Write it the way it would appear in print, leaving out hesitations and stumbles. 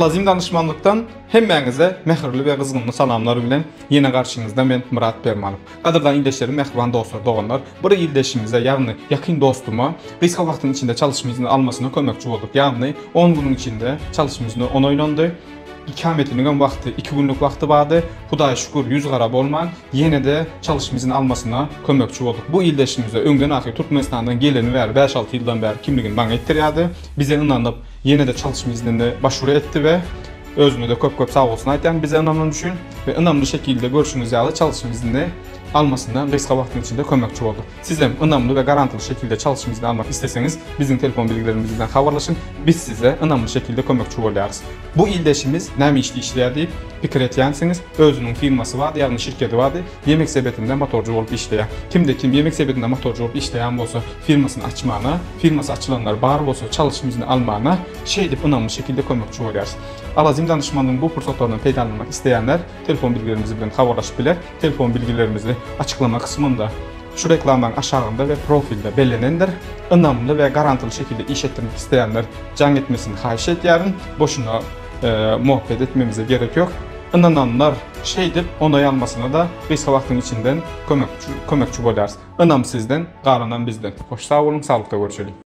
Lazym danyşmanlykdan hemmäňize mähirli we gyzgynly salamlar bilen ýene garşyňyzda men Myrat Permanow. Gadyrdan ildeşlerim mähriban dostlar doganlar bir ildeşimize ýagny ýakyn dostuma gysga wagtyň içinde çalyşma izni almasyna kömekçi bolduk ýagny on günüň içinde çalyşma izni onaýlandy ikametiniňem wagty iki günlük wagty bardy Hudaýa şükür ýüz gara bolman ýene-de çalyşma izni almasyna kömekçi bolduk bu ildeşimize öňden ahyr Türkmenistandan geleni bäri bäş alty ýyldan bäri kimligini maňa etdirýärdi bize ynanyp Ýene-de çalyşma izninde başwuru etdi we özüne-de köp-köp sagbolsun aýtýan bize ynanany üçin we ynamly şekilde görşüňiz ýaly çalyşma iznini almasynda gysga wagtyň içinde kömekçi boldy. Sizem ynamly we garantyly şekilde çalyşma izni almak isleseňiz biziň telefon bilgilerimiz bilen habarlaşyň biz size ynamly şekilde kömekçi bolýarys. Bu ildeşimiz näme işde işleýär diýip pikir etýänsiňiz özüniň firmasy bardy ýagny şirketi bardy ýemek sebetinde motorçy bolup işleýär. Kimde kim ýemek sebetinde motorçy bolup işleýän bolsa firmasyny açmana, firmasy açylanlar bar bolsa çalyşym izni almana şeýdip ynamly şekilde kömekçi bolýarys. Alazim danyşmanyň bu pursatlaryndan peýdalanmak isleýänler telefon bilgilerimiz bilen habarlaşyp biler. Telefon bilgilerimizi açyklama kysmynda şu reklamanyň aşagynda we profilde bellenendir. Ynamly we garantyly şekilde iş etdirmek isleýänler jaň etmesini haýyş edýärin. Boşuna muhabbet etmemize gerek ýok. Ynananlar şeýdip onaý almasyna-da gysga wagtyň içinden kömekçi bolýarys. Ynam sizden, galanam bizden. Hoş sag boluň, saglykda görşeliň.